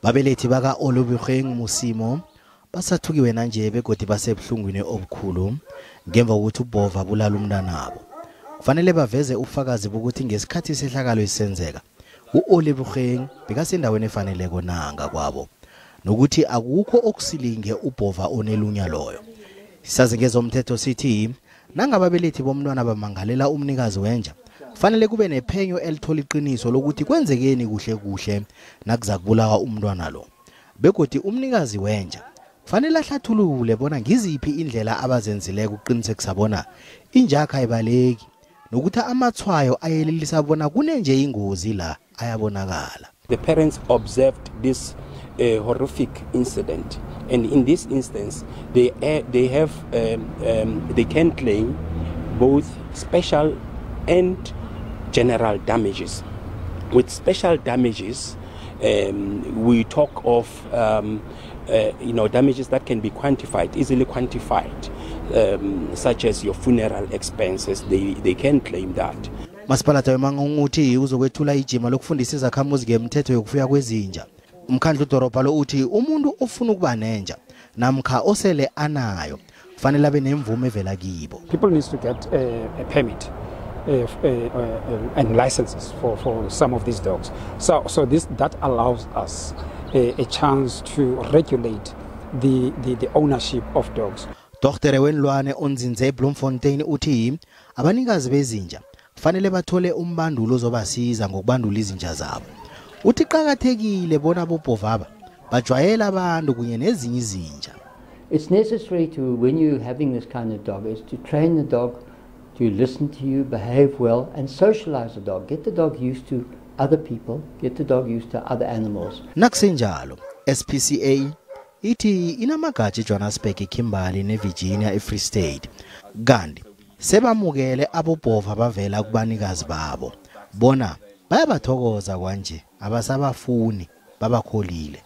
Babelethi baka Olebogeng Mosimo basathukiwe nanje begodi basebuhlungwini obukhulu ngemva kokuthi ubhova bulala umntanabo. Kufanele baveze ubufakazi bokuthi ngesikhathi isehlakalo isenzeka uOlebogeng bekasendaweni efaneleko nanga kwabo, nokuthi akukho okusilinge ubhova onelunya loyo. Isazi ngezomthetho sithi nangababelethi bomntwana bamangalela umnikazi wenja, kufanele kube nephenyo elithola iqiniso lokuthi kwenzekeni kuhle kuhle nakuza kubulawa umntwana lo. Begodi umnikazi wenja kufanele ahlathulule bona ngiziphi indlela abazenzileko ukuqinisekisa bona inja ayibaleki, nokuthi amathwayo ayelelisa bona kunenje ingozi la ayabonakala. The parents observed this horrific incident, and in this instance they can claim both special and general damages. With special damages, we talk of damages that can be quantified, easily quantified, such as your funeral expenses. They can claim that. Masipalata weMangaung uthi uzokwethula ijima lokufundisa izakhamuzi ngemithetho yokufuya kwezinja. Umkhandlu udorobha lo uthi umuntu ofuna ukuba nenja namkha osele anayo kufanele abe nemvume evela kibo. People needs to get a permit and licenses for some of these dogs. So that allows us a chance to regulate the ownership of dogs. Dr. Wenlwane onzinze eBloemfontein uthi abanikazi bezinja kufanele bathole umbandulo ozobasiza ngokubandula izinja zabo. Uthi qakathekile bona bobhovaba bajwayele abantu kunye nezinye izinja. It's necessary to, when you're having this kind of dog, is to train the dog to listen to you, behave well, and socialize the dog. Get the dog used to other people, get the dog used to other animals. Nakusenjalo, SPCA ithi inamagatsha eJohannesburg, eKimberley neVirginia eFree State. Kanti sebamukele abobhova bavela kubanikazi babo. Bona bayabathokoza kwanje, abasabafuni, babakholile.